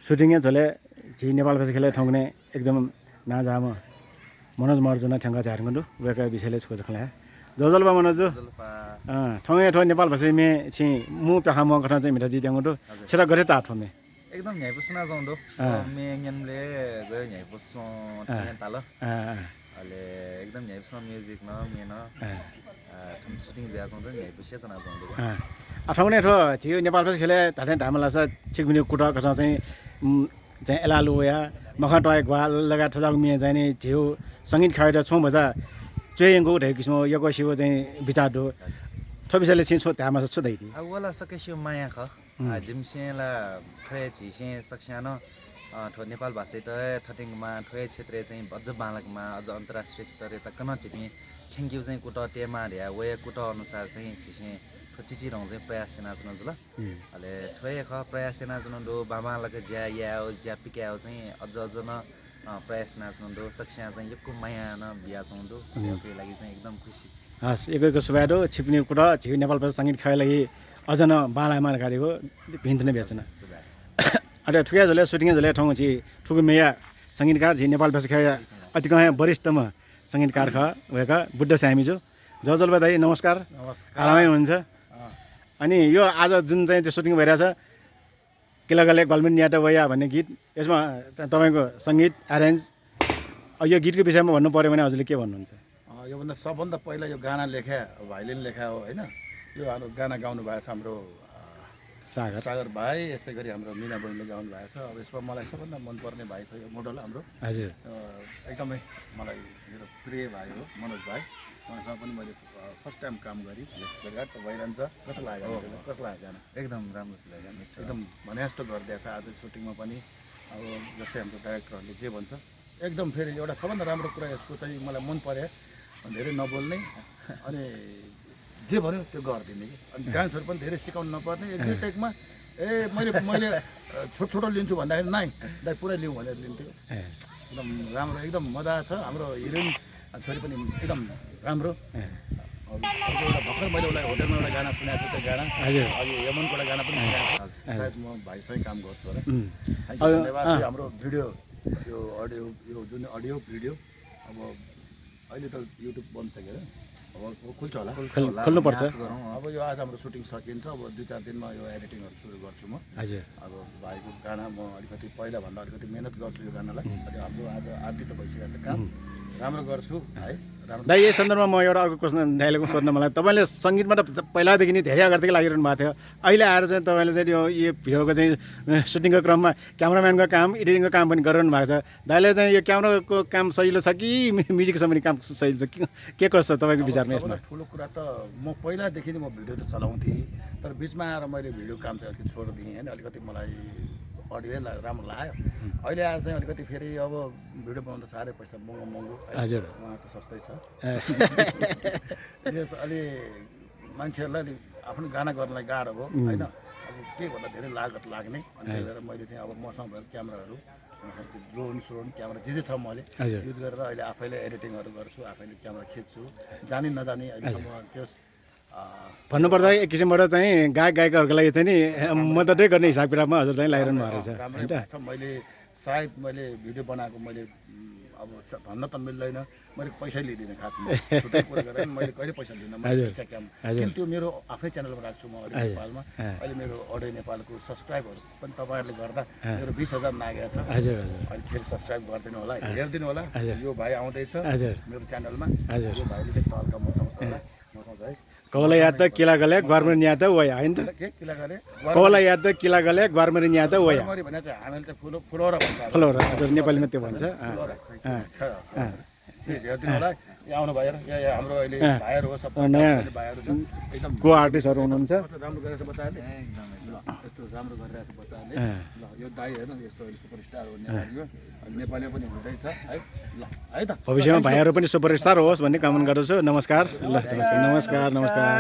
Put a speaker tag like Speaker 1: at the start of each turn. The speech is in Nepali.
Speaker 1: सुटिङै झोले झी नेपाल भाषा खेले ठौंगने एकदम ना जाम मनोज मर्जुना ठ्याङ्गा झारगुन्डु वेका विषयले छोज खला जजलबा मनोज ठौंगे ठौ नेपाल भाषा मे छि मु प्याखा म गठन चाहिँ मिटा जित्याङ्गु छेरा गरे ता ठोमे
Speaker 2: एकदम यही पुस्ना जाउँदो मे ङनले गयो यही पुस्सो ताल अहिले एकदम यही पुस्ना म्युजिक न मेन ठम सुटिङ ज्या जाउँदो यही पुस्या जना जाउँदो
Speaker 1: ठौंगे ठो छियो नेपाल भाषा खेले धाने धामला छ छिकमिने कुटा गठन चाहिँ एलालु या मखा टय ग्वाल लगा ठजाउ मे जाने झिउ संगीत खाएर छौ भजा चेयंगो ढे किसिम यको शिव चाहिँ विचार दो थबिसले छिन छो त्यामा छ दैदी
Speaker 2: अब वाला सकेसियो माया ख जिमसेला ठय छिसे सक्छान ठो नेपाल भाषा त ठटिङमा ठय क्षेत्र चाहिँ अझ बालकमा अझ अन्तर्राष्ट्रिय स्तरीय त कन छिपि थ्यांक यू चाहिँ कुट टेमा र्या वे कुट अनुसार चाहिँ छिसे चिची रङ चाहिँ प्रयास सेना जुन जुल अहिले ठोय ख प्रयास सेना जुन दो बाबालक ज्या याओ ज्या पिक्याओ चाहिँ अझ न प्रयास सेना जुन दो सक्छा चाहिँ यको माया न बिया जुन दो त्यसको लागि चाहिँ एकदम खुसी
Speaker 1: हस एकैको सुबाडो छिप्ने कुरा झिउ नेपाल भाषा संगीत खाइ लागि अझ न बालामा गाडीको भिन्द नै बेच्न अरे ठुया झले सुटिङ झले ठाउँ छि ठुकु मेया संगीतकार झि नेपाल भाषा खाइ अति कहाँ वरिष्ठमा संगीतकार ख भएका बुद्ध स्यामीजु जजलबा दाइ नमस्कार आरामै हुनुहुन्छ अनि यो आज जुन चाहिँ त्यो सुटिङ भइरहेछ किलागले गलमेन्ट न्याटा वया भन्ने गीत यसमा तपाईको संगीत एरेन्ज यो गीतको विषयमा भन्नु पर्यो भने हजुरले के भन्नुहुन्छ
Speaker 3: योभन्दा सबभन्दा पहिला यो गाना लेख्या भाइले लेख्या हो हैन यो हाम्रो गाना गाउनु भएको छ हाम्रो सागर भाइ यसै गरी हाम्रो मिना बहिनीले गाउनु भएको छ अब यसमा मलाई सबभन्दा मनपर्ने भाइ छ यो मोडल हाम्रो
Speaker 1: हजुर
Speaker 3: एकदमै मलाई मेरो प्रिय भाइ हो मनोज भाइ उहाँसँग पनि मैले फर्स्ट टाइम काम गरेँ भेटघाट त भइरहन्छ कस्तो लाग्यो गाना
Speaker 2: एकदम राम्रो छ गाना
Speaker 3: एकदम भने जस्तो गरिदिएछ आज सुटिङमा पनि अब जस्तै हाम्रो डाइरेक्टरहरूले जे भन्छ एकदम फेरि एउटा सबभन्दा राम्रो कुरा यसको चाहिँ मलाई मन पर्यो धेरै नबोल्ने अनि जे भन्यो त्यो गरिदिने कि अनि डान्सहरू पनि धेरै सिकाउनु नपर्ने एक दुई टेकमा मैले छोटो लिन्छु भन्दाखेरि नाइ दाइ पुरै लिउँ भनेर लिन्थ्यो एकदम राम्रो एकदम मजा छ हाम्रो हिरोइन छोरी पनि एकदम राम्रो एउटा भर्खर मैले उसलाई होटलमा एउटा गाना सुनाएको छु त्यो गाना
Speaker 1: हजुर
Speaker 3: अघि यमनको एउटा गाना पनि सुनाएको छु सायद म भाइसँगै काम गर्छु होला धन्यवाद हाम्रो भिडियो यो अडियो यो जुन अडियो भिडियो अब अहिले त युट्युब बन्द छ के अब खुल्छ होला
Speaker 1: खोल्नुपर्छ
Speaker 3: अब यो आज हाम्रो सुटिङ सकिन्छ अब 2-4 दिनमा यो एडिटिङहरू सुरु गर्छु म
Speaker 1: हजुर
Speaker 3: अब भाइको गाना म अलिकति पहिलाभन्दा अलिकति मेहनत गर्छु यो गानालाई अनि हाम्रो आज आदि त भइसकेको छ काम राम्रो गर्छु है
Speaker 1: दाइ यही सन्दर्भमा म एउटा अर्को क्वेसन दाइलेको सोध्न मलाई तपाईँले सङ्गीतमा त पहिलादेखि नै धेरै अगाडिदेखि लागिरहनु भएको थियो अहिले आएर चाहिँ तपाईँले चाहिँ यो भिडियोको चाहिँ सुटिङको क्रममा क्यामराम्यानको काम एडिटिङको काम पनि गरिरहनु भएको छ दाइले चाहिँ यो क्यामराको काम सजिलो छ कि म्युजिक सम्बन्धी काम सजिलो छ के कस्तो छ तपाईँको विचारमा यसमा
Speaker 3: ठुलो कुरा त म पहिलादेखि नै म भिडियो त चलाउँथेँ तर बिचमा आएर मैले भिडियो काम चाहिँ अलिकति छोडिदिएँ होइन अलिकति मलाई अडियो राम्रो लाग्यो अहिले आएर चाहिँ अलिकति फेरि अब भिडियो बनाउँदा साह्रै पैसा महँगो
Speaker 1: हजुर
Speaker 3: उहाँको सस्तै छ यस अलि मान्छेहरूलाई अलि आफ्नो गाना गर्नलाई गाह्रो हो होइन अब के भन्दा धेरै लागत लाग्ने अनि त्यही भएर मैले चाहिँ अब मसँग भएको क्यामेराहरू ड्रोन क्यामेरा जे छ मैले युज गरेर अहिले आफैले एडिटिङहरू गर्छु आफैले क्यामेरा खिच्छु जानी नजानी अहिलेसम्म त्यस
Speaker 1: भन्नुपर्दा एक किसिमबाट चाहिँ गायकहरूको लागि चाहिँ नि मद्दतै गर्ने हिसाब किताबमा हजुर चाहिँ लागिरहनु भएको रहेछ
Speaker 3: राम्रै छ मैले सायद मैले भिडियो बनाएको मैले अब भन्न त मिल्दैन मैले पैसै लिँदिनँ खासमा छुट्टै कुरा गरेर मैले कहिले पैसा लिँदिनँ मैले त्यो मेरो आफ्नै च्यानलमा राख्छु म अडियो नेपालमा अहिले मेरो अडियो नेपालको सब्सक्राइबहरू पनि तपाईँहरूले गर्दा मेरो 20,000 नागेको छ अहिले फेरि सब्सक्राइब गरिदिनु होला हेरिदिनु होला यो भाइ आउँदैछ मेरो च्यानलमा यो भाइले चाहिँ तलका मचाउँछ होला मचाउँछ है
Speaker 1: कौला याद त किला गले गभर्मेन्ट याद त वया हैन त
Speaker 3: के किला गले
Speaker 1: कौला याद त किला गले गभर्मेन्ट याद त वया
Speaker 3: भने चाहिँ हामीले चाहिँ फुलोरा भन्छ
Speaker 1: फुलोरा हजुर नेपालीमा त्यो भन्छ
Speaker 3: प्लिज हेरिदिनु होला यहाँ आउनु भएर यहाँ हाम्रो अहिले भाइहरू हो सबै भाइहरू छ एकदम
Speaker 1: को आर्टिस्टहरू हुनुहुन्छ
Speaker 3: कस्तो राम्रो गरेर बच्चाहरूले यस्तो राम्रो गरिरहेको छ बच्चाहरूले ल यो दाइ हेर्नु यस्तो अहिले सुपरस्टार हो नेपालीमा पनि हुँदैछ है ल है त
Speaker 1: भविष्यमा भाइहरू पनि सुपरस्टार होस् भन्ने कामना गर्दछु नमस्कार ल नमस्कार